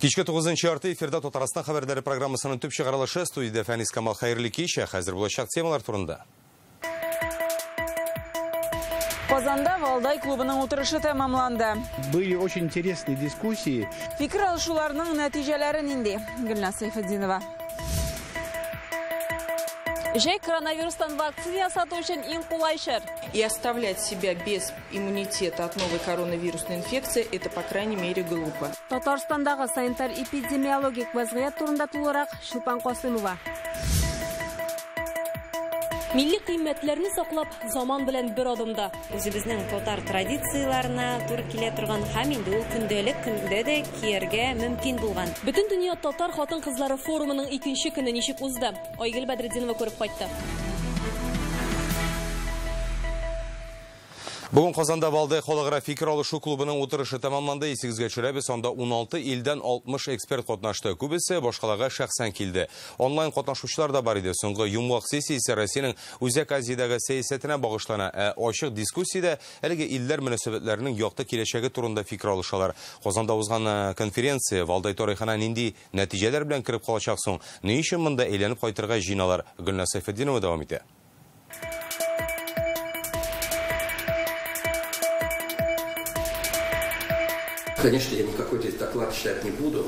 Кичке 9:30 эфирда Татарстан хәбәрләре программасының төп чыгарылышы. Студиядә Фәнис Камал, хәерле кич. Хәзер булачак темалар турында. Казанда Валдай клубының утырышы тәмамланды. Были очень интересные дискуссии. Фикер алышуларның нәтиҗәләре нинди? Гөлназ Сәйфетдинова. Җәй коронавирустан вакцина ясату өчен иң кулай чор. И оставлять себя без иммунитета от новой коронавирусной инфекции – это, по крайней мере, глупо. Татарстандагы санитар-эпидемиологик вазгыять турында тулырак Чулпан Касымова. Милли кыйммәтләрне саклап, заман белән бер адымда. Үзебезнең татар традицияләренә туры килә торган һәм инде ул көндәлек көндә дә кияргә мөмкин булган. Бөтен дөнья татар хатын-кызлары форумының икенче көне ничек узды? Айгөл Бәдретдинова күреп кайтты. Бүген Казанда Валдай халыкара фикер алышу клубының утырышы тәмамланды. Исегезгә төшерәбез, анда 16 илдән 60 эксперт катнашты. Күбесе башкалага шәхсән килде. Онлайн катнашучылар да бар иде. Соңгы йомгак сессиясе Россиянең Үзәк Азиядәге сәясәтенә багышлана. Ә ачык дискуссиядә әлеге илләр мөнәсәбәтләренең якты киләчәге турында фикер алышалар. Казанда узган конференция Валдай тарихына нинди нәтиҗәләр белән кереп калачак соң? Ни өчен монда әйләнеп кайтырга җыеналар? Гөлназ Сәйфетдинова дәвам итә. Конечно, я никакой здесь доклад читать не буду.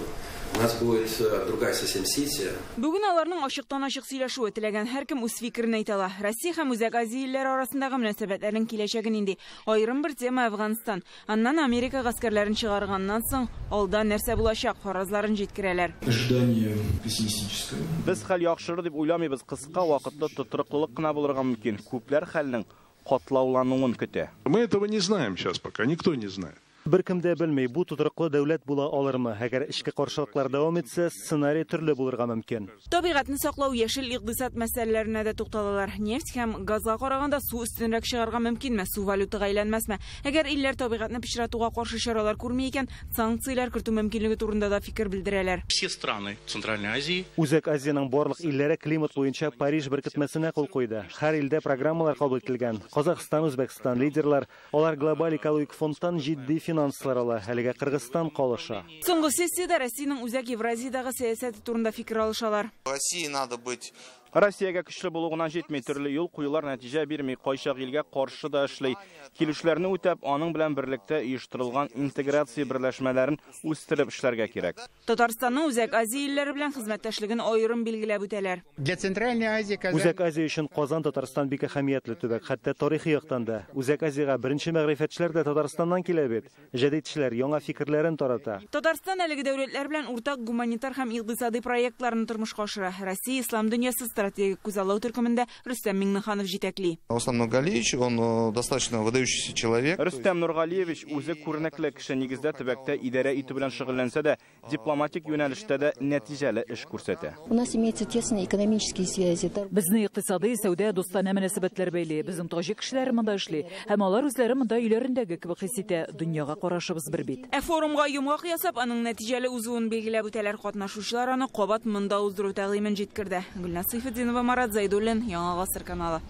У нас будет другая совсем сессия. Бүген аларның ачыктан-ачык сөйләшүе теләгән һәркем үз фикерен әйтә ала. Россия һәм Үзәк Азия илләре арасындагы мөнәсәбәтләрнең киләчәге нинди? Аерым бер тема Әфганстан. Аннан Америка гаскәрләрен чыгарганнан соң алда нәрсә булачак фаразларын җиткерәләр. Ожидание пессимистическое. Без хәл яхшырыр дип уйламыйбыз. Кыска вакытлы тотрыклылык кына булырга мөмкин. Күпләр хәлнең катлаулануын көтә. Мы этого не знаем сейчас пока, никто не знает. Беркем дә белми, бу тотрыклы дәүләт була алырмы? Әгәр эчке каршылыклар дәвам итсә, сценарий төрле булырга мөмкин. Табигатьне саклау, яшел икътисад мәсьәләләренә дә тукталалар. Нефть һәм газга караганда су өстенрәк чыгарга мөмкинме? Су валютага әйләнмәсме? Әгәр илләр табигатьне пычратуга каршы чаралар күрми икән, санкцияләр кертү мөмкинлеге турында да фикер белдерәләр. Все страны Центральной Азии. Үзәк Азиянең барлык илләре климат буенча Париж беркетмәсенә кул куйды. Һәр илдә программалар кабул ителгән. Казахстан, Үзбәкстан лидерлар, алар глобаль экологик фондтан җитди финанслар ала, әлегә Кыргызстан калыша. Соңгы сессиядә Россиянең Үзәк Евразиядәге сәясәте турында фикер алышалар. России надо быть. Россиягә көчле булу гына җитми, төрле юл куюлар нәтиҗә бирми, кайчак илгә каршы да эшли. Килешүләрне үтәп, аның белән берлектә оештырылган интеграция берләшмәләрен үстереп эшләргә кирәк. Татарстанның Үзәк Азия илләре белән хезмәттәшлеген аерым билгеләп үтәләр. Для Центральной Азии Казань. Үзәк Азия өчен Казан, Татарстан бик әһәмиятле төбәк, хәтта тарихи яктан да. Үзәк Азиягә беренче мәгърифәтчеләр дә Татарстаннан килә бит. Җәдидчеләр яңа фикерләрен тарата. Татарстан әлеге дәүләтләр белән уртак гуманитар һәм икътисади проектларны тормышка ашыра. Россия ислам дөньясы стратегик күзаллау төркемендә Рөстәм Миңнеханов җитәкли. Рустам Нургалиевич, он достаточно выдающийся человек. Рөстәм Нургалиевич үзе күренекле кеше, нигездә төбәктә идарә итү белән шөгыльләнсә дә, дипломатик юнәлештә дә нәтиҗәле эш күрсәтә. У нас имеются тесные экономические связи. Безне икътисади, сәүдә, дустанә мөнәсәбәтләр бәйли. Безнең таҗик кешеләре монда эшли, һәм алар үзләре монда өйләрендәге кебек хис итә. Дөньяга карашыбыз бер бит. Ә форумга йомгак ясап, аның нәтиҗәле узуын билгеләп үтәләр. Катнашучылар аны кабат монда уздыру тәкъдимен җиткерде. Гөлназ Сәйфетдинова, Марат Зайдуллин, Яңа Гасыр каналы.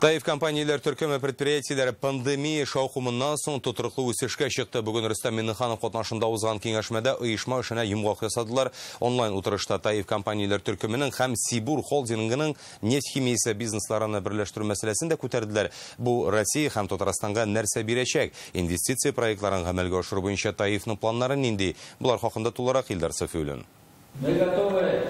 Таиф компанияләр төркеме предприятиеләре пандемия шаукымыннан соң тотрыклы үсешкә чыкты. Бүген Рөстәм Миңнеханов катнашында узган киңәшмәдә оешма эшенә йомгак ясадылар. Онлайн утырышта Таиф компанияләр төркеменең һәм Сибур холдингының нефть химиясе бизнесларын берләштерү мәсьәләсен дә күтәрделәр. Бу Россия һәм Татарстанга нәрсә бирәчәк? Инвестиция проектларын гамәлгә ашыру буенча Таифның планнары нинди? Булар хакында тулырак Илдар Сафиуллин. Мы готовы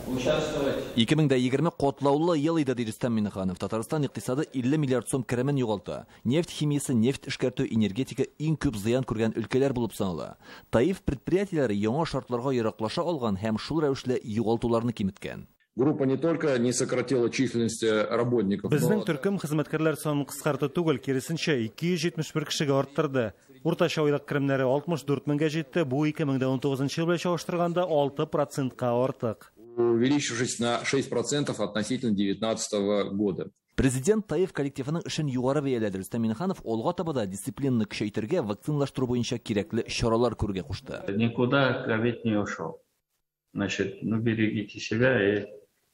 участвовать. 2020 котлаулы ел иде, ди Рөстәм Миңнеханов. Татарстан икътисады 50 миллиард сум керемен югалта. Нефть химиясе, нефть эшкәртү, энергетика иң күп зыян күргән өлкәләр булып санала. Таиф предприятиеләре яңа шартларга яраклаша алган һәм шул рәвешле югалтуларны киметкән. Группа не только не сократила численность работников. Безнең төркем хезмәткәрләр санын кыскарту түгел, киресенчә 271 кешегә арттырды. Уртача айлык керемнәре 64 меңгә җитте. Бу 2019 ел белән чагыштырганда 6%-ка артык. Увеличившись на 6% относительно 2019 года. Президент Таиф коллективының эшен югары бәяләде. Рөстәм Миңнеханов алга таба да дисциплинаны көчәйтергә, вакциналаштыру буенча кирәкле чаралар күрергә кушты. Никуда ковид не ушел. Значит, ну берегите себя и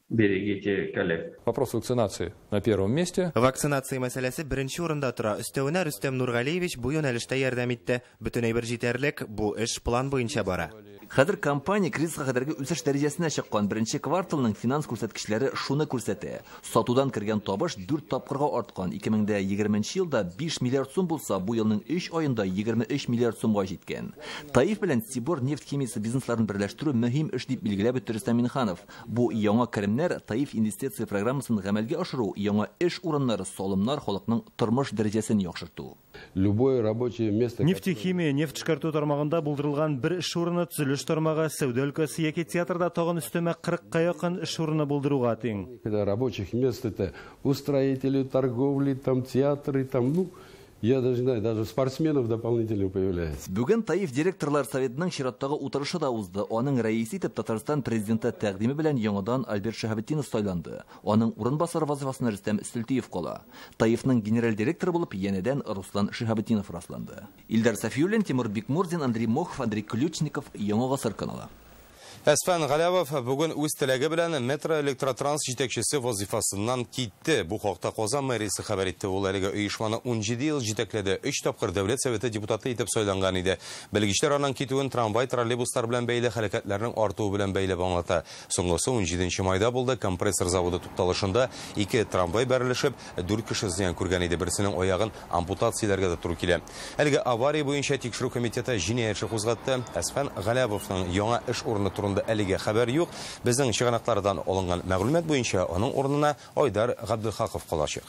Берегите коллег. Вопрос вакцинации на первом месте. Вакцинация мәсьәләсе беренче урында тора. Өстәвенә Рөстәм Нургалиевич бу юнәлештә ярдәм итте. Бөтен әйбер җитәрлек, бу эш план буенча бара. Хәзер компания кризиска кадәрге үсеш дәрәҗәсенә чыккан. Беренче кварталның финанс күрсәткечләре шуны күрсәтә. Сатудан кергән табыш 4 тапкырга арткан. 2020 елда 5 миллиард сум булса, бу елның 3 аенда 23 миллиард сумга җиткән. Таиф белән Сибор нефть химиясе бизнесларын берләштерү мөһим эш дип билгеләп үтте Рөстәм Миңнеханов. Бу яңа керемнәр Таиф инвестиция программасын гамәлгә ашыру, яңа эш урыннары, салымнар халыкның тормыш дәрәҗәсен яхшырту. Любое рабочее место. Нефтехимия, нефть эшкәртү тармагында булдырылган бер эш урыны төзелеш тармагы, сәүдә өлкәсе яки театрда тагын өстәмә 40-ка якын эш урыны булдыруга тиң. Когда рабочих мест это у строителей, торговли, там театры, там, ну, я даже не знаю, даже спортсменов дополнительно появляется. Бүген Таиф директорлар советының чираттагы утырышы да узды. Аның рәисе итеп Татарстан президенты тәкъдиме белән яңадан Альберт Шиһабетдинов сайланды. Аның урынбасары вазифасына Рөстәм Сөлтиев кала. Таифның генераль директоры булып янәдән Руслан Шиһабетдинов расланды. Илдар Сафиуллин, Тимур Бикмурзин, Андрей Мохов, Андрей Ключников, Яңа Гасыр каналы. Әсфән Галявов бүген үз теләге белән Метро Электротранс җитәкчесе вазифасыннан китте. Бу хакта Казан мэриясе хәбәр итте. Ул әлеге оешманы 17 ел җитәкләде. 3 тапкыр Дәүләт Советы депутаты итеп сайланган иде. Белгечләр аның китүен трамвай, троллейбуслар белән бәйле хәрәкәтләрнең артуы белән бәйләп аңлата. Соңгысы 17 майда булды. Компрессор заводы тукталышында 2 трамвай бәрелешеп, 4 кеше зыян күргән иде. Берсенең аягын ампутацияләргә дә туры килә. Әлеге авария буенча тикшерү комитеты җинаять эше кузгатты. Әсфән Галявовның яңа эш урыны турында әлегә хәбәр юк. Безнең чыганаклардан алынган мәгълүмат буенча аның урынына Айдар Габделхаков калачак.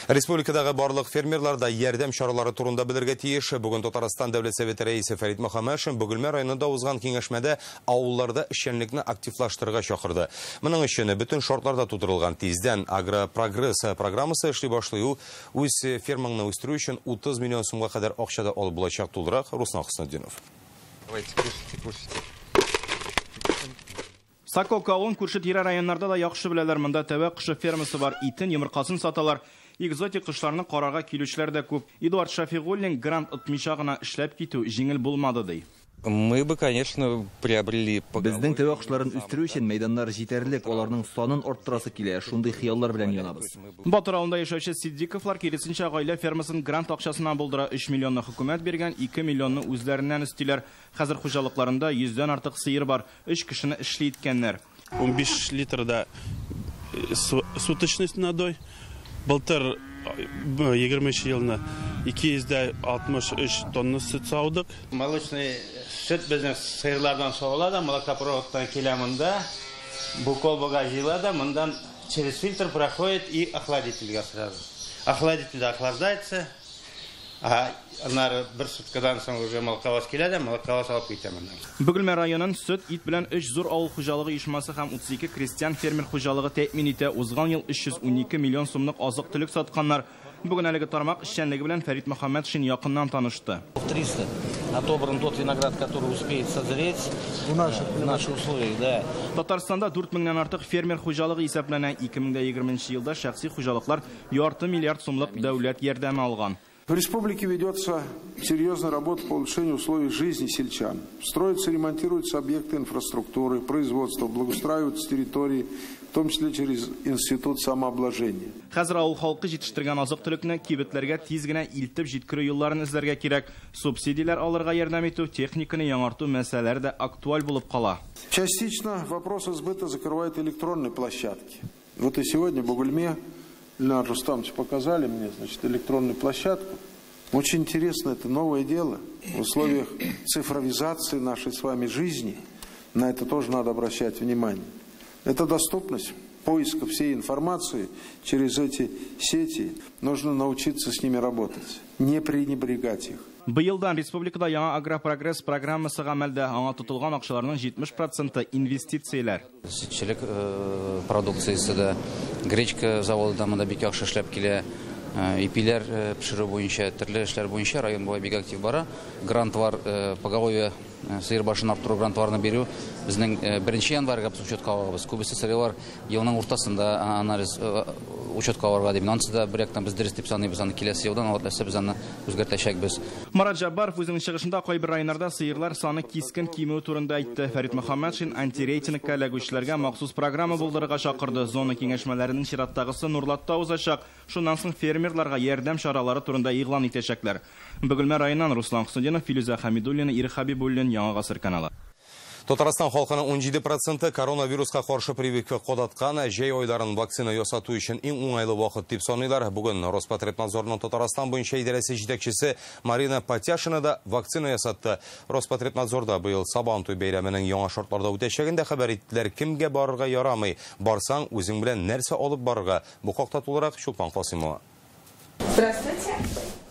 Республикадагы барлык фермерлар да ярдәм чаралары турында белергә тиеш. Бүген Татарстан Дәүләт Советы рәисе Фәрит Мөхәммәтшин Бөгелмә районында узган киңәшмәдә авылларда эшчәнлекне активлаштырырга чакырды. Моның өчен бөтен шартлар да тудырылган. Тиздән Агропрогресс программасы эшли башлый. Үз фермаңны үстерү өчен 30 миллион сумга кадәр акча да алып булачак. Тулырак Руслан Хөснетдинов. Давайте, кушайте, кушайте. Сако авылын күрше тирә районнарда да яхшы беләләр. Монда тәвә кошы фермасы бар. Итен, йомыркасын саталар. Экзотик кошларны карарга килүчеләр дә күп. Эдуард Шафигуллин грант отмыйча гына эшләп китү җиңел булмады ди. Мы бы, конечно, приобрели. Безнең тәвә кошларын үстерү өчен мәйданнар җитәрлек, аларның санын арттырасы килә. Шундый хыяллар белән янабыз. Батыр авылында яшәүче Сиддиковлар киресенчә гаилә фермасын грант акчасына булдыра. 3 миллионны хөкүмәт биргән, 2 миллионны үзләреннән өстиләр. Хәзер хуҗалыкларында 100дән артык сыер бар. 3 кешене эшле иткәннәр. 15 литрда суточность надой. Былтыр 20 елны 263 тонна сөт саудык. Молочный сөт безнең сыерлардан савыла да, молокопроводтан килә монда, бу колбага җыела да, мондан через фильтр проходит и охладительгә сразу. Охладительдә охлаждается, а аннары бер суткадан соң уже молоковоз килә дә, молоковоз алып китә моннан. Бөгелмә районын сөт, ит белән 3 зур авыл хуҗалыгы оешмасы һәм 32 крестьян фермер хуҗалыгы тәэмин итә. Узган ел 312 миллион сумлык азык-төлек сатканнар. Бүген әлеге тармак эшчәнлеге белән Фәрит Мөхәммәтшин якыннан танышты. 300 отобран тот виноград, который успеет созреть в наших условиях, да. Татарстанда 4000-нән артык фермер хуҗалыгы исәпләнә. 2020 елда шәхси хуҗалыклар ярты миллиард сумлык дәүләт ярдәме алган. В республике ведется серьезная работа по улучшению условий жизни сельчан. Строятся и ремонтируются объекты инфраструктуры, производства, благоустраиваются территории, в том числе через институт самообложения. Хәзер авыл халкы җитештергән азык-төлекне кибетләргә тиз генә илтеп җиткерү юлларын эзләргә кирәк. Субсидияләр алырга ярдәм итү, техниканы яңарту мәсьәләләре дә актуаль булып кала. Частично вопросы сбыта закрывают электронные площадки. Вот и сегодня в Бугульме Ленар Рустамович показали мне, значит, электронную площадку. Очень интересно, это новое дело. В условиях цифровизации нашей с вами жизни на это тоже надо обращать внимание. Это доступность поиска всей информации через эти сети. Нужно научиться с ними работать, не пренебрегать их. Быелдан республикада яңа агропрогресс программасы гамәлдә. Аңа тотылган акчаларның 70% инвестицияләр. Сөтчелек продукциясе дә, гречка заводы да монда бик яхшы эшләп килә. Ипиләр пешерү буенча, төрле эшләр буенча район буе бик актив бара. Грантлар поголовье Сыер башын арттыру грантларны бирү безнең 1 январьга без учетка алабыз. Күбесе сыерлар елның уртасында анализ учетка алырга дип. Анысы да бер яктан без дөрес дип саныйбыз, аны киләсе елдан алып без аны үзгәртәчәкбез. Марат Җаббаров үзенең чыгышында кайбер районнарда сыерлар саны кискен кимү турында әйтте. Фәрит Мөхәммәтшин антирейтингка эләгүчеләргә махсус программа булдырырга чакырды. Зона киңәшмәләренең чираттагысы Нурлатта узачак. Шуннан соң фермерларга ярдәм чаралары турында игълан итәчәкләр. Бөгелмә районыннан Руслан Хөснетдинов, Филүзә Хәмидуллина, Ирек Хәбибуллин, Яңа Гасыр каналы. Татарстан халкының 17% коронавируска каршы прививка кадаткан. Җәй айларын вакцина ясату өчен иң уңайлы вакыт дип саныйлар. Бүген Роспотребнадзорның Татарстан буенча идарәсе җитәкчесе Марина Патяшина да вакцина ясатты. Роспотребнадзорда быел Сабантуй бәйрәменең яңа шартларда үтәчәген дә хәбәр иттеләр. Кемгә барырга ярамый? Барсаң, үзең белән нәрсә алып барырга? Бу хакта тулырак Чулпан Касымова. Здравствуйте.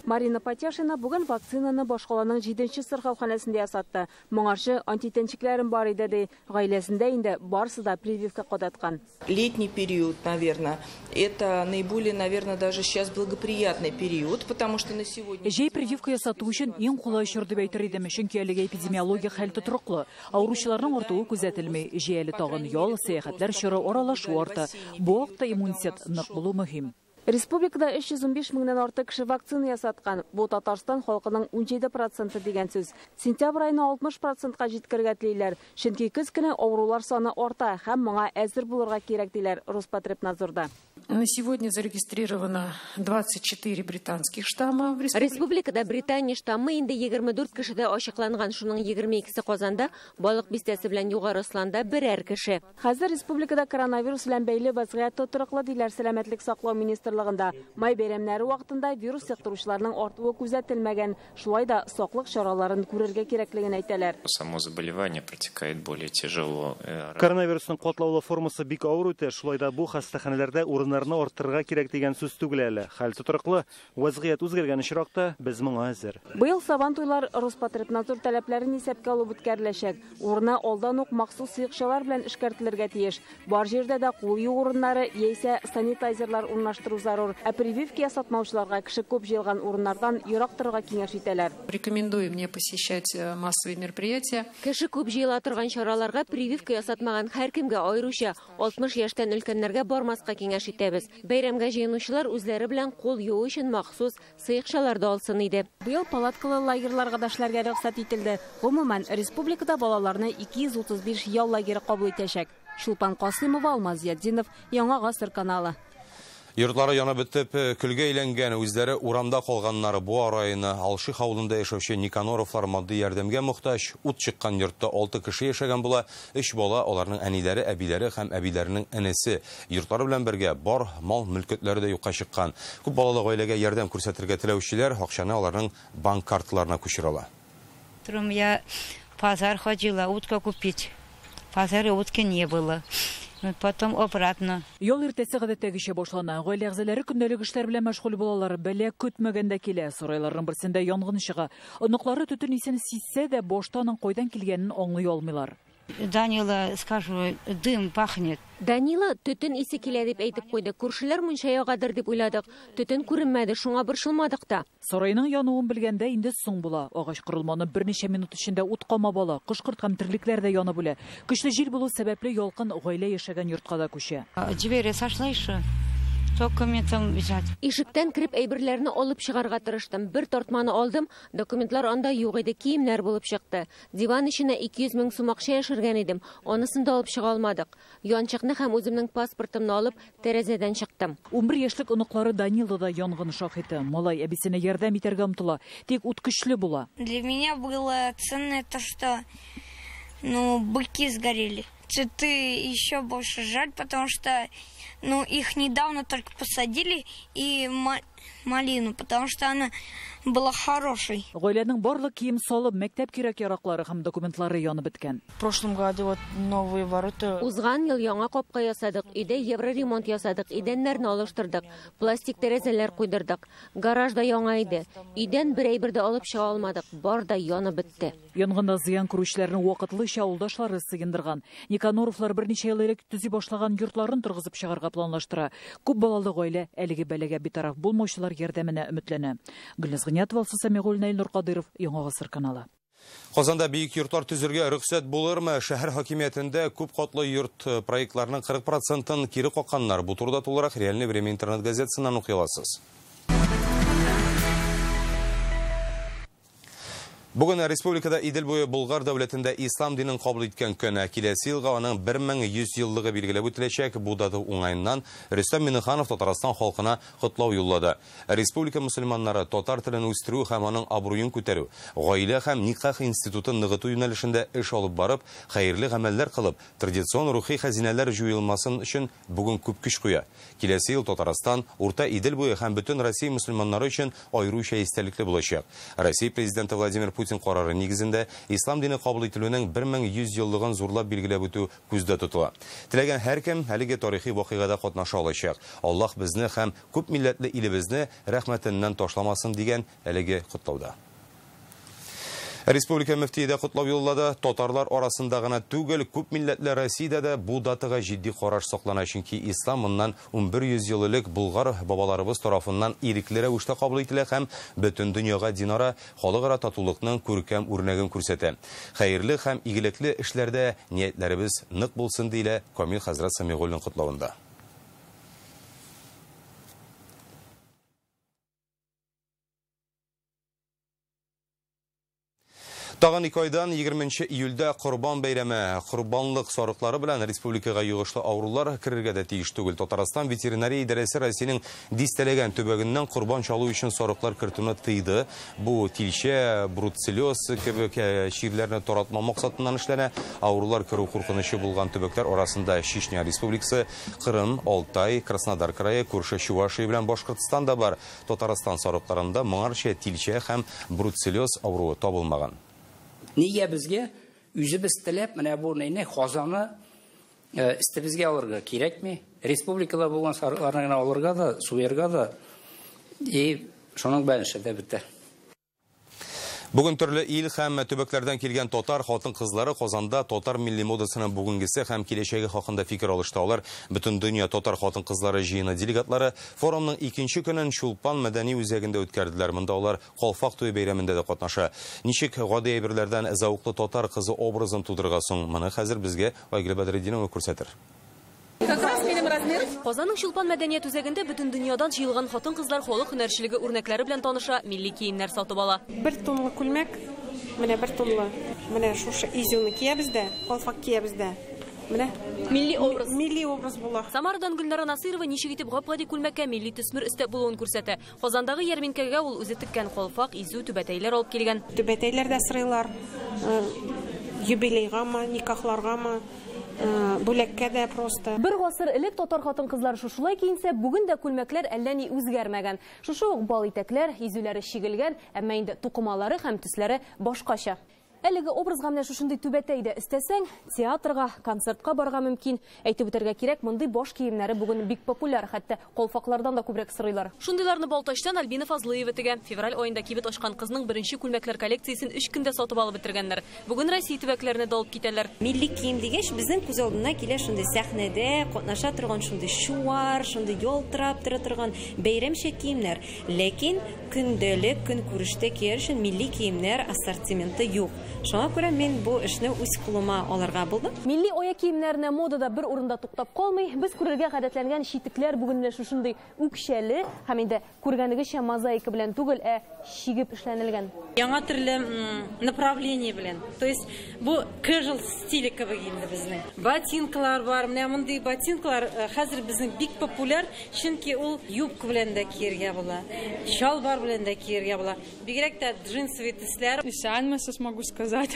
Марина Патяшина бүген вакцинаны башкаланың 7-нче сырхауханәсендә ясатты. Моңарчы антитәнчекләрем бар иде, ди. Гаиләсендә инде барысы да прививка кадаткан. Летний период, наверное, это наиболее, наверное, даже сейчас благоприятный период, потому что на сегодня... Җәй прививка ясату өчен иң кулай чор дип әйтер идем, чөнки әлегә эпидемиология хәл тотрыклы. Авыручыларның артуы күзәтелми. Җәй әле тагын ял, сәяхәтләр чоры, аралашу арта. Бу вакытта иммунитет нык булу мөһим. Республикада 315 меңнән артык кеше вакцина ясаткан. Бу Татарстан халкының 17% дигән сүз. Сентябрь аена 60%-ка җиткерергә телиләр. Чөнки көз көне авырулар саны арта һәм моңа әзер булырга кирәк диләр Роспотребнадзорда. На сегодня зарегистрировано 24 британских штамма в республике. Республикада Британия штаммы инде 24 кешедә ачыкланган. Шуның 22-се Казанда, Балык бистәсе белән Югары Осланда берәр кеше. Хәзер республикада коронавирус белән бәйле вазгыять тотрыклы диләр Сәламәтлек саклау министрлыгында. Май бәйрәмнәре вакытында вирус йоктыручыларның артуы күзәтелмәгән. Шулай да саклык чараларын күрергә кирәклеген әйтәләр. Само заболевание протекает более тяжело. Коронавирусның катлаулы формасы бик авыр үтә. Шулай да бу хастаханәләрдә урыннарны арттырырга кирәк дигән сүз түгел әле. Хәл тотрыклы, вазгыять үзгәргән очракта без моңа әзер. Быел Сабантуйлар Роспотребнадзор таләпләрен исәпкә алып үткәреләчәк. Урыны алдан ук махсус сыекчалар белән эшкәртелергә тиеш. Бар җирдә дә кул юу урыннары яисә санитайзерлар урнаштыру зарур. Ә прививка ясатмаучыларга кеше күп җыелган урыннардан ерак торырга киңәш итәләр. Рекомендуем не посещать массовые мероприятия. Кеше күп җыела торган чараларга прививка ясатмаган һәркемгә, аеруча 60 яшьтән өлкәннәргә бармаска киңәш итәбез. Бәйрәмгә җыенучылар үзләре белән кул юу өчен махсус сыекчалар да алсын иде. Быел палаткалы лагерьларга да эшләргә рөхсәт ителде. Гомумән, республикада балаларны 235 ял лагере кабул итәчәк. Чулпан Касымова, Алмаз Зиятдинов, Яңа Гасыр каналы. Йортлары янып бетеп, көлгә әйләнгән, үзләре урамда калганнары Буа районы Алших авылында яшәүче Никаноровлар матди ярдәмгә мохтаҗ. Ут чыккан йортта 6 кеше яшәгән була, 3 бала, аларның әниләре, әбиләре һәм әбиләренең энесе. Йортлары белән бергә бар мал мөлкәтләре дә юкка чыккан. Күп балалы гаиләгә ярдәм күрсәтергә теләүчеләр акчаны аларның банк карталарына күчерә ала. Утром я базар ходила утка купить. Базара утки не было. Потом обратно. Ял иртәсе гадәттәгечә башлана. Гаилә әгъзалары көндәлек эшләр белән мәшгуль булалар. Бәла көтмәгәндә килә. Сарайларның берсендә янгын чыга. Оныклары төтен исен сизсә дә, башта аның кайдан килгәнен аңлый алмыйлар. Данила, скажу, дым пахнет. Данила төтен исе килә дип әйтеп куйды. Күршеләр мунча ягадыр дип уйладык. Төтен күренмәде, шуңа борчылмадык та. Сарайның януын белгәндә инде соң була. Агач корылманы берничә минут эчендә ут камап ала. Кош-корт һәм терлекләр дә янып үлә. Көчле җил булу сәбәпле ялкын гаилә яшәгән йортка да күчә. Двери сошла еще. Документом взять. Ишектән кереп әйберләрне алып чыгарга тырыштым. Бер тартманы алдым, документлар анда юк иде, киемнәр булып чыкты. Диван эченә 200 мең сум акча яшергән идем, анысын да алып чыга алмадык. Янчыкны һәм үземнең паспортымны алып, тәрәзәдән чыктым. 11 яшьлек оныклары Данила да янгын шаһиты. Малай әбисенә ярдәм итәргә омтыла, тик ут көчле була. Для меня было ценно то, что, быки сгорели. Цветы еще больше жаль, потому что, их недавно только посадили, и малину, потому что она была хорошей. Гаиләнең барлык кием салып, мәктәп кирәк-яраклары һәм документлары янып беткән. В прошлом году вот новые ворота. Узган ел яңа капка ясадык, өйдә евроремонт ясадык, идәннәрне алыштырдык, пластик тәрәзәләр куйдырдык. Гараж да яңа иде. Өйдән бер әйбер дә алып чыга алмадык, бар да янып бетте. Янгында зыян күрүчеләрне вакытлыча авылдашлары сыендырган. Никаноровлар берничә ел элек төзи башлаган йортларын торгызып чыгарга планлаштыра. Күп балалы гаилә әлеге бәлагә битараф булмаучылар ярдәменә өметләнә. Гөлназ Гыниятова, Алсу Сәмигуллина, Илнур Кадыров, Яңа Гасыр каналы. Казанда биек йортлар төзергә рөхсәт булырмы? Шәһәр хакимиятендә күп катлы йорт проектларының 40%-ын кире какканнар. Бу турыда тулырак «Реальное время» интернет газетасыннан укый аласыз. Бүген республикада Идел буе Болгар дәүләтендә ислам динен кабул иткән көн. Киләсе елга аның 1100 еллыгы билгеләп үтеләчәк. Бу дата уңаеннан Рөстәм Миңнеханов Татарстан халкына котлау юллады. Республика мөселманнары татар телен үстерү һәм аның абруен күтәрү, гаилә һәм никах институтын ныгыту юнәлешендә эш алып барып, хәерле гамәлләр кылып, традицион рухи хәзинәләр җуелмасын өчен бүген күп көч куя. Киләсе ел Татарстан, Урта Идел буе һәм бөтен Россия мөселманнары өчен аеруча истәлекле булачак. Россия президенты Владимир Путин карары нигезендә ислам дине кабул ителүнең 1100 еллыгын зурлап билгеләп үтү күздә тотыла. Теләгән һәркем әлеге тарихи вакыйгада катнаша алачак. Аллаһ безне һәм күп милләтле илебезне рәхмәтеннән ташламасын дигән әлеге котлауда. Республика мөфтие дә котлау юллады. Татарлар арасында гына түгел, күп милләтле Россиядә дә бу датага җитди караш саклана, чөнки ислам моннан 1100 ел элек болгар бабаларыбыз тарафыннан ирекле рәвештә кабул ителә һәм бөтен дөньяга динара, халыкара татулыкның күркәм үрнәген күрсәтә. Хәерле һәм игелекле эшләрдә ниятләребез нык булсын, диелә Камил хәзрәт Самигуллин котлавында. Тагын 2 айдан 20 июльдә Корбан бәйрәме. Корбанлык сарыклары белән республикага йогышлы авырулар керергә дә тиеш түгел. Татарстан ветеринария идарәсе Россиянең дистәләгән төбәгеннән корбан чалу өчен сарыклар кертүне тыйды. Бу тилчә, бруцеллез кебек чирләрне таратма максатыннан эшләнә. Авырулар керү куркынычы булган төбәкләр арасында Чечня Республикасы, Кырым, Алтай, Краснодар крае, күрше Чувашия белән Башкортстан да бар. Татарстан сарыкларында моңарча тилчә һәм бруцеллез авыруы табылмаган. Нигә безгә үзебез теләп менә бу нәйне хазаны истебезгә алырга кирәкми? Республикада булган сарыкларны гына алырга да, суярга да, и шуның белән эш дә бетә. Бүген төрле ил һәм төбәкләрдән килгән татар хатын-кызлары Казанда татар милли модасының бүгенгесе һәм киләчәге хакында фикер алышты. Алар бөтен дөнья татар хатын-кызлары җыены делегатлары форумның икенче көнен Чулпан мәдәни үзәгендә үткәрделәр. Монда алар Калфак туе бәйрәмендә дә катнаша. Ничек гади әйберләрдән зәвыклы татар кызы образын тудырырга соң? Моны хәзер безгә Айгөл Бәдретдинова күрсәтер. Как раз минем размер. Казанның Чулпан мәдәният үзәгендә бөтен дөньядан җыелган хатын-кызлар халык һөнәрчелеге үрнәкләре белән таныша, милли киемнәр сатып ала. Бер тонлы күлмәк, менә бер тонлы, менә шушы изюны киябез дә, калфак киябез дә. Менә милли образ. Милли образ була. Самарадан Гөлнара Насырова ничек итеп гап-гади күлмәккә милли төсмер өстәп булуын күрсәтә. Казандагы ярминкәгә ул үзе теккән калфак, изү, түбәтәйләр алып килгән. Түбәтәйләр дә сырыйлар, юбилейгамы, никахларгамы, бүләккә дә просто. Бер гасыр элек татар хатын-кызлары шушылай киенсә, бүген дә күлмәкләр әллә ни үзгәрмәгән. Шушы ук бал итәкләр, изүләре чигелгән, әмма инде тукымалары һәм төсләре башкача. Әлеге образга менә шушындый түбәтәй дә өстәсәң, театрга, концертка барырга мөмкин. Әйтеп үтәргә кирәк, мондый баш киемнәре бүген бик популяр, хәтта калфаклардан да күбрәк сорыйлар. Шундыйларны Балтачтан Альбина Фазлыева тегә. Февраль аенда кибет ачкан кызның беренче күлмәкләр коллекциясен 3 көндә сатып алып бетергәннәр. Бүген Россия төбәкләренә дә алып китәләр. Милли кием дигәч, безнең күз алдына килә шундый сәхнәдә катнаша торган шундый чуар, шундый ялтырап тора торган бәйрәмчә киемнәр. Ләкин көндәлек көнкүрештә кияр өчен милли киемнәр ассортименты юк. Шуңа күрә мин бу эшне үз кулыма алырга булдым. Милли аяк киемнәренә модада бер урында туктап калмый. Без күрергә гадәтләнгән читекләр бүген менә шушындый үкчәле һәм инде күргәнегезчә мозаика белән түгел, ә чигеп эшләнелгән. Яңа төрле направление белән. То есть бу casual стиле кебек инде безнең. Ботинкалар бар. Менә мондый ботинкалар хәзер безнең бик популяр, чөнки ул юбка белән дә кияргә була, чалбар белән дә кияргә була. Бигрәк тә джинсовый төсләр. Исәнмесез, могу сказать.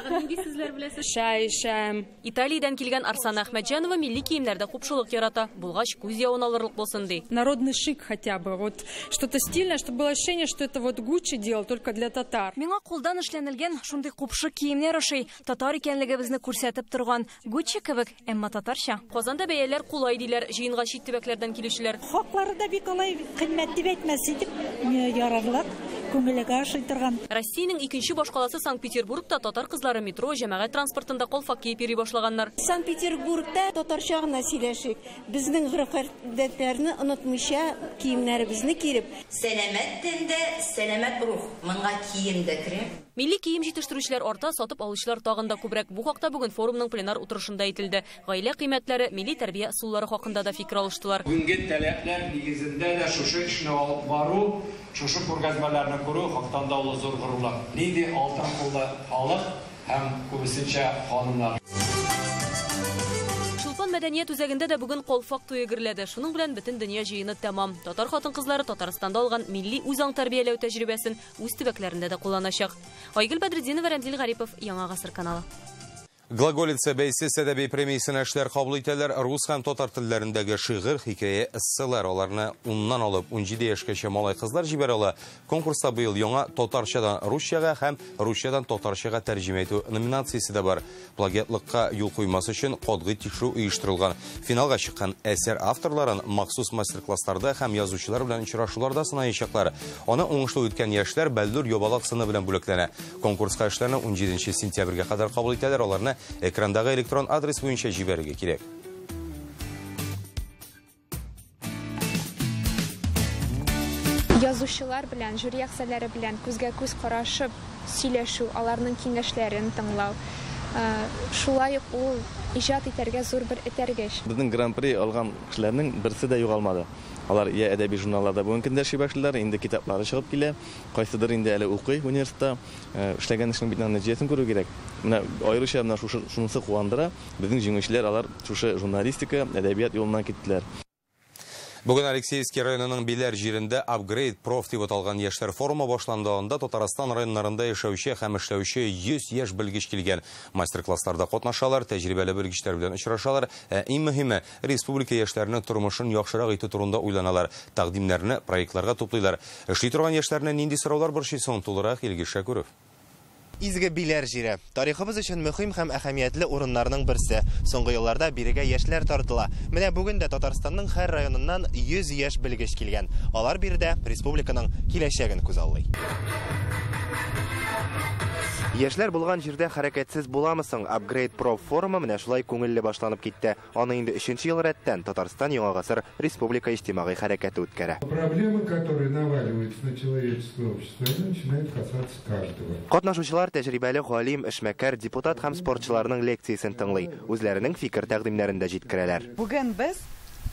Нинди сүзләр беләсез? Шәй, шәм. Италиядән килгән Арсана Әхмәтҗанова милли киемнәрдә купшылык ярата. Булгач, күз явын алырлык булсын ди. Народный шик хотя бы, вот что-то стильное, чтобы было ощущение, что это вот Гуччи делал только для татар. Миңа кулдан эшләнелгән шундый купшы киемнәр ошый. Татар икәнлегебезне күрсәтеп торган Гуччи кебек, әмма татарча. Казанда бәяләр кулай диләр, җыенга чит төбәкләрдән килүчеләр. Хаклары да бик алай кыйммәт дип әйтмәс идек, ярарлык. Күңелгә ошый торган. Россиянең икенче башкаласы Санкт-Петербургта татар кызлары метро, җәмәгать транспортында калфак киеп йөри башлаганнар. Санкт-Петербургта татарча гына сөйләшик. Безнең гореф-гадәтләрне онытмыйча киемнәребезне киеп. Сәламәт тәндә сәламәт рух. Монга кием дә керә. Милли кием җитештерүчеләр арта, сатып алучылар тагын да күбрәк. Бу хакта бүген форумның пленар утырышында әйтелде. Гаилә кыйммәтләре, милли тәрбия ысуллары хакында да фикер алыштылар. Бүгенге таләпләр нигезендә дә шушы эшне алып бару, шушы күргәзмәләрне күрү хактан да ул зур горурлык. Нинди алтын куллы халык һәм күбесенчә ханымнар. Чулпан мәдәният үзәгендә дә бүген калфак туе гөрләде. Шуның белән бөтен дөнья җыены тәмам. Татар хатын-кызлары Татарстанда алган милли үзаң тәрбияләү тәҗрибәсен үз төбәкләрендә дә кулланачак. Айгөл Бәдретдинова, Рәмзил Гарипов, Яңа Гасыр каналы. Глаголица бәйсез әдәби премиясенә эшләр кабул итәләр. Рус һәм татар телләрендәге шигырь, хикәя, эсселар. Аларны 10-нан алып 17 яшькәчә малай-кызлар җибәрә ала. Конкурста быел яңа татарчадан русчага һәм русчадан татарчага тәрҗемә итү номинациясе дә бар. Плагиатлыкка юл куймас өчен катгый тикшерү оештырылган. Финалга чыккан әсәр авторларын махсус мастер-классларда һәм язучылар белән очрашуларда сынаячаклар. Аны уңышлы үткән яшьләр бәллүр ябалак сыны белән бүләкләнә. Конкурска эшләрне 17 сентябрьгә кадәр кабул итәләр. Аларны экрандагы электрон адрес буенча җибәрергә кирәк. Язучылар белән, жюри әгъзалары белән күзгә күз карашып сөйләшү, аларның киңәшләрен тыңлау, шулай ук ул иҗат итәргә зур бер этәргеч. Безнең гран-при алган кешеләрнең берсе дә югалмады. Алар я әдәби журналларда бүгенге көндә эшли башлыйлар, инде китаплары чыгып килә, кайсыдыр инде әле укый университетта. Эшләгән эшнең бит нәтиҗәсен күрү кирәк. Менә аеруча менә шушы шунысы куандыра, безнең җиңүчеләр алар шушы журналистика, әдәбият юлыннан киттеләр. Бүген Алексеевский районының Биләр җирендә Upgrade Prof дип аталган яшьләр форумы башланды. Анда Татарстан районнарында яшәүче һәм эшләүче 100 яшь белгеч килгән. Мастер-классларда катнашалар, тәҗрибәле белгечләр белән очрашалар. Ә иң мөһиме, республика яшьләренең тормышын яхшырак итү турында уйланалар. Тәкъдимнәрне проектларга туплыйлар. Эшли торган яшьләрне нинди сораулар борчый соң? Тулырак Илгиз Шәкүров. Изге Биләр җире. Тарихыбыз өчен мөһим һәм әһәмиятле урыннарның берсе. Соңгы елларда бирегә яшьләр тартыла. Менә бүген дә Татарстанның һәр районыннан 100 яшь белгеч килгән. Алар биредә республиканың киләчәген күзаллый. Яшьләр булган җирдә хәрәкәтсез буламы соң? Upgrade Pro форумы менә шулай күңелле башланып китте. Аны инде 3нче ел рәттән Татарстан Яңа Гасыр республика иҗтимагый хәрәкәте үткәрә. Проблемы, которые наваливаются на человеческое общество, они начинают касаться каждого. Катнашучылар тәҗрибәле галим, эшмәкәр, депутат һәм спортчыларның лекциясен тыңлый, үзләренең фикер тәкъдимнәрен дә җиткерәләр. Бүген без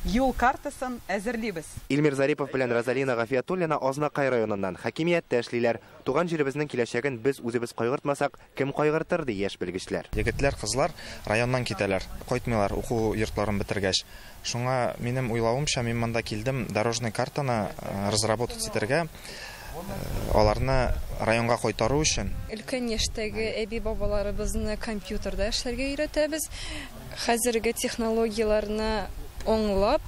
юл картасын әзерлибез. Илмир Зарипов белән Розалина Гафиятуллина Азнакай районыннан хакимияттә эшлиләр. Туган җиребезнең киләчәген без үзебез кайгыртмасак, кем кайгыртыр, ди яшь белгечләр. Егетләр, кызлар районнан китәләр, кайтмыйлар уку йортларын бетергәч. Шуңа минем уйлавымча, мин монда килдем дорожный картаны разработать итәргә, аларны районга кайтару өчен. Өлкән яшьтәге әби-бабаларыбызны компьютерда эшләргә өйрәтәбез. Хәзерге технологияләрне аңлап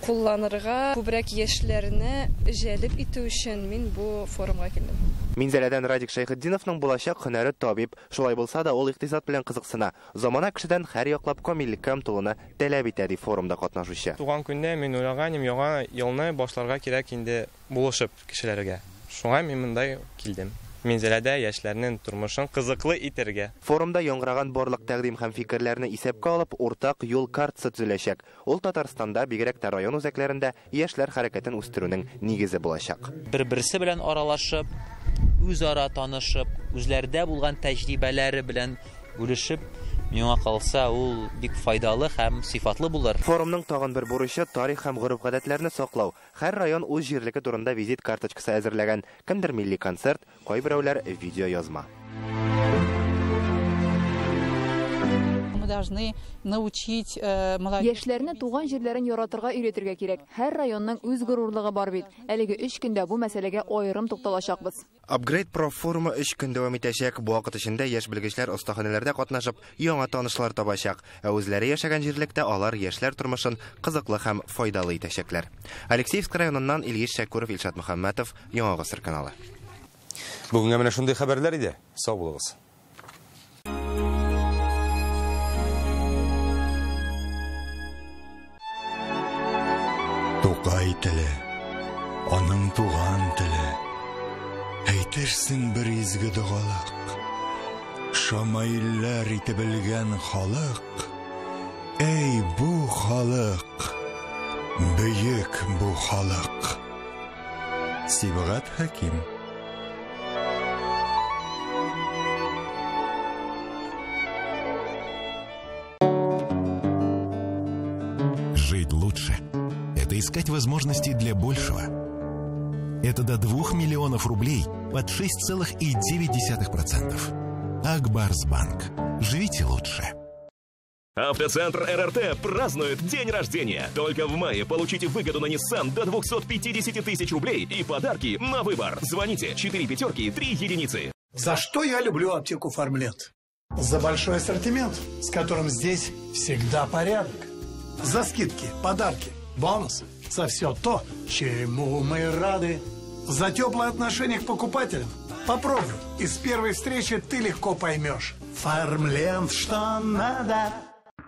кулланырга, күбрәк яшьләрне җәлеп итү өчен мин бу форумга килдем. Минзәләдән Радик Шәйхетдиновның булачак һөнәре табиб. Шулай булса да ул икътисад белән кызыксына. Замана кешедән һәр яклап камиллеккә омтылуны таләп итә, ди форумда катнашучы. Туган көндә мин уйлаган идем, яңа елны башларга кирәк инде булышып кешеләргә. Шуңа мин монда килдем. Минзәләдә яшьләрнең тормышын кызыклы итәргә. Форумда яңгыраган барлык тәкъдим һәм фикерләрне исәпкә алып, уртак юл картасы төзеләчәк. Ул Татарстанда, бигрәк тә район үзәкләрендә яшьләр хәрәкәтен үстерүнең нигезе булачак. Бер-берсе белән аралашып, үзара танышып, үзләрдә булган тәҗрибәләре белән бүлешеп, миңа калса, ул бик файдалы һәм сыйфатлы булыр. Форумның тагын бер бурычы тарих һәм гореф-гадәтләрне саклау. Һәр район үз җирлеге турында визит карточкасы әзерләгән. Кемдер милли концерт, кайберәүләр видео язма. Мы должны научить молодежь. Яшьләрне туган җирләрен яратырга өйрәтергә кирәк. Һәр районның үз горурлыгы бар бит. Әлеге 3 көндә бу мәсьәләгә аерым тукталачакбыз. Upgrade Pro форумы 3 көн дәвам итәчәк. Бу вакыт эчендә яшь белгечләр остаханәләрдә катнашып, яңа танышлар табачак. Ә үзләре яшәгән җирлектә алар яшьләр тормышын кызыклы һәм файдалы итәчәкләр. Алексеевск районыннан Илгиз Шәкүров, Илшат Мөхәммәтов, Яңа Гасыр каналы. Бүгенгә менә шундый хәбәрләр иде. Сау булыгыз. Тукай теле, аның туган теле, Әйтерсең бер изге догалык. Шамаилләр итеп белгән халык. Әй бу халык, бөек бу халык. Сибгат Хәким. Жить лучше – это искать возможности для большего. Это до 2 миллионов рублей под 6,9%. Ак Барс Банк. Живите лучше. Автоцентр РРТ празднует день рождения. Только в мае получите выгоду на Nissan до 250 тысяч рублей и подарки на выбор. Звоните 4 пятерки 3 единицы. За что я люблю аптеку «Фармлет»? За большой ассортимент, с которым здесь всегда порядок. За скидки, подарки, бонусы. За все то, чему мы рады. За теплое отношение к покупателям. Попробуй, и с первой встречи ты легко поймешь. «Фармлент» что надо.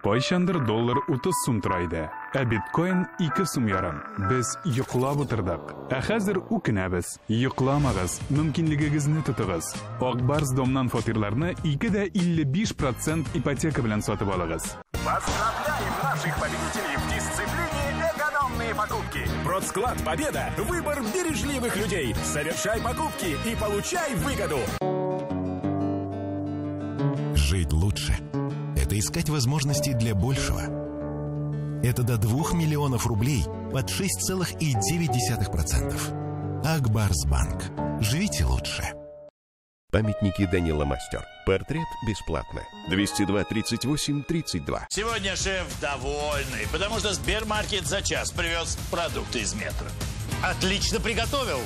Кайчандыр доллар 30 сум тора иде, ә биткоин 2 сум ярым. Без йоклап утырдык. Ә хәзер үкенәбез. Йокламагыз, мөмкинлегегезне тотыгыз. Ак Барс Домнан фатирларны 2,55% ипотека белән сатып алыгыз. Поздравляем наших победителей в дисциплине «Экономные покупки». Продсклад «Победа» – выбор бережливых людей. Совершай покупки и получай выгоду. Жить лучше – это искать возможности для большего. Это до 2 миллионов рублей под 6,9%. Ак Барс Банк. Живите лучше. Памятники Данила Мастер. Портрет бесплатно. 202 38 32. Сегодня шеф довольный, потому что Сбермаркет за час привез продукты из метро. Отлично приготовил.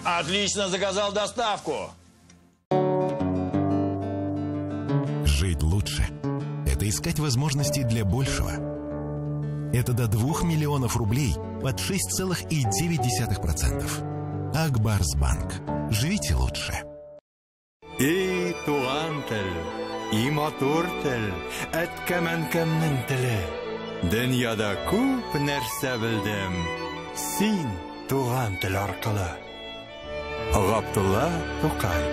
Отлично заказал доставку. Жить лучше – это искать возможности для большего. Это до 2 миллионов рублей под 6,9%. Ак Барс Банк. Живите лучше. И туган тел, и матур тел, әткәм-әнкәмнең теле. Дөньяда күп нәрсә белдем, син туган тел аркылы. Габдулла Тукай.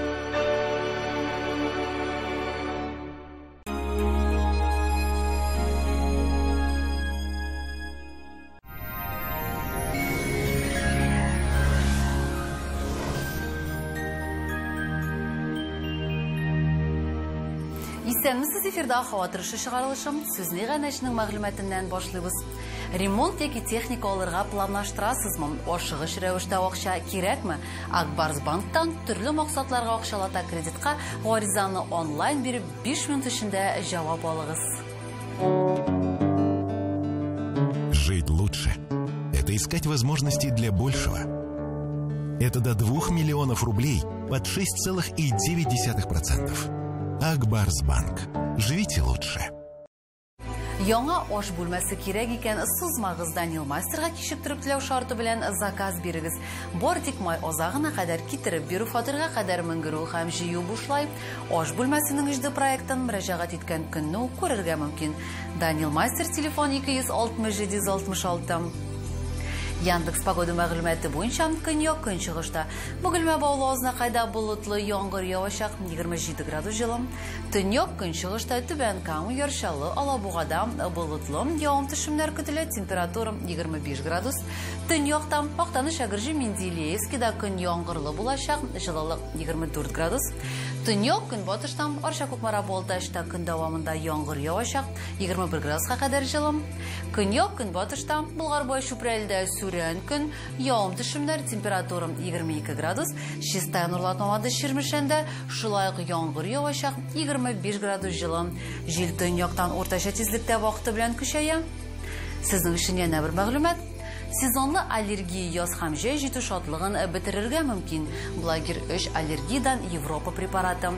Исәнмесез, эфирда һава торышы чыгарылышы. Сүзне иганәченең мәгълүматыннан башлыйбыз. Ремонт яки техника алырга планлаштырасызмы? Ашыгыч рәвештә акча кирәкме? Ак Барс Банктан төрле максатларга акчалата кредитка гаризаны онлайн биреп 5 минут эчендә җавап алыгыз. Жить лучше – это искать возможности для большего. Это до 2 миллионов рублей под 6,9%. Ак Барс Банк. Живите лучше. Яңа аш бүлмәсе кирәк икән, сузмагыз, Данил Мастерга кичектереп түләү шарты белән заказ бирегез. Бар тик май азагына кадәр китереп бирү, фатирга кадәр менгерү һәм җыю бушлай. Аш бүлмәсенең 3D проектын мөрәҗәгать иткән көнне үк күрергә мөмкин. Данил Мастер, телефон 260 766. Яндекс погода мәгълүматы буенча көньяк көнчыгышта Бөгелмә, Баулы, Азнакайда болытлы, яңгыр явачак, 27 градус җылы. Төньяк көнчыгышта Түбән Кама, Яр Чаллы, Алабугада болытлы, явым төшемнәр көтелә, температура 25 градус. Төньякта Актаныш, Әгерҗе, Менделеевскида көн яңгырлы булачак, җылылык 24 градус. Төньяк көнбатышта Арча, Кукмара, Балтачта көн дәвамында яңгыр явачак, 21 градуска кадәр җылы. Көньяк көнбатышта Болгар, Бай, Чүпрәледә сүрән көн, явым төшемнәр, температура 22 градус. Чистай, Нурлат, Мамадыш, Чирмешәндә шулай ук яңгыр явачак, 25 градус җылы. Җил төньяктан уртача тизлектә вакыты белән көчәя. Сезнең өчен янә бер мәгълүмат. Сезонлы аллергия яз һәм җәй җитү шатлыгын бетерергә мөмкин. Благир 3 аллергиядан Европа препараты.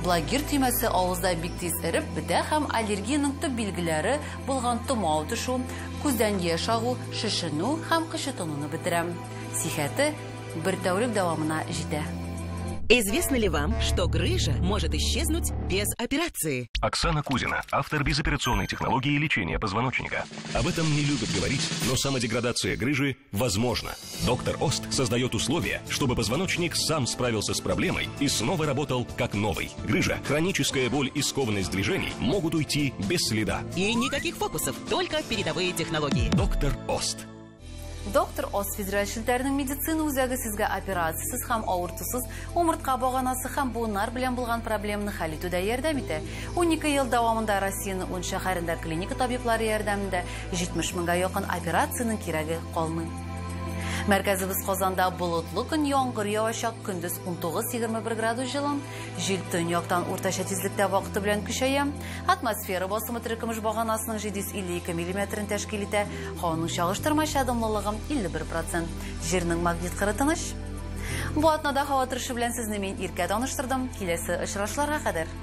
Благир төймәсе авызда бик тиз эреп бетә һәм аллергиянең төп билгеләре булган томау төшү, күздән яшь агу, шешенү һәм кычытынуны бетерә. Сихәте бер тәүлек дәвамына җитә. Известно ли вам, что грыжа может исчезнуть без операции? Оксана Кузина, автор безоперационной технологии лечения позвоночника. Об этом не любят говорить, но самодеградация грыжи возможна. Доктор Ост создает условия, чтобы позвоночник сам справился с проблемой и снова работал как новый. Грыжа, хроническая боль и скованность движений могут уйти без следа. И никаких фокусов, только передовые технологии. Доктор Ост. Доктор Ост федераль челтәренең медицина үзәге сезгә операциясез һәм авыртусыз умыртка баганасы һәм буыннар белән булган проблеманы хәл итүдә ярдәм итә. 12 ел дәвамында Россиянең 10 шәһәрендә клиника табиблары ярдәмендә 70 меңгә якын операциянең кирәге калмый. Мәркәзебез Казанда болытлы көн, яңгыр явачак, көндез 19-21 градус җылы, җил төньяктан уртача тизлектә вакыты белән көчәя. Атмосфера басымы терекөмеш баганасының 752 миллиметрын тәшкил итә. Һаваның чагыштырмача дымлылыгы 51%. Җирнең магнит кыры тыныч. Бу атнада һава торышы белән сезне мин Иркә таныштырдым. Киләсе очрашларга кадәр.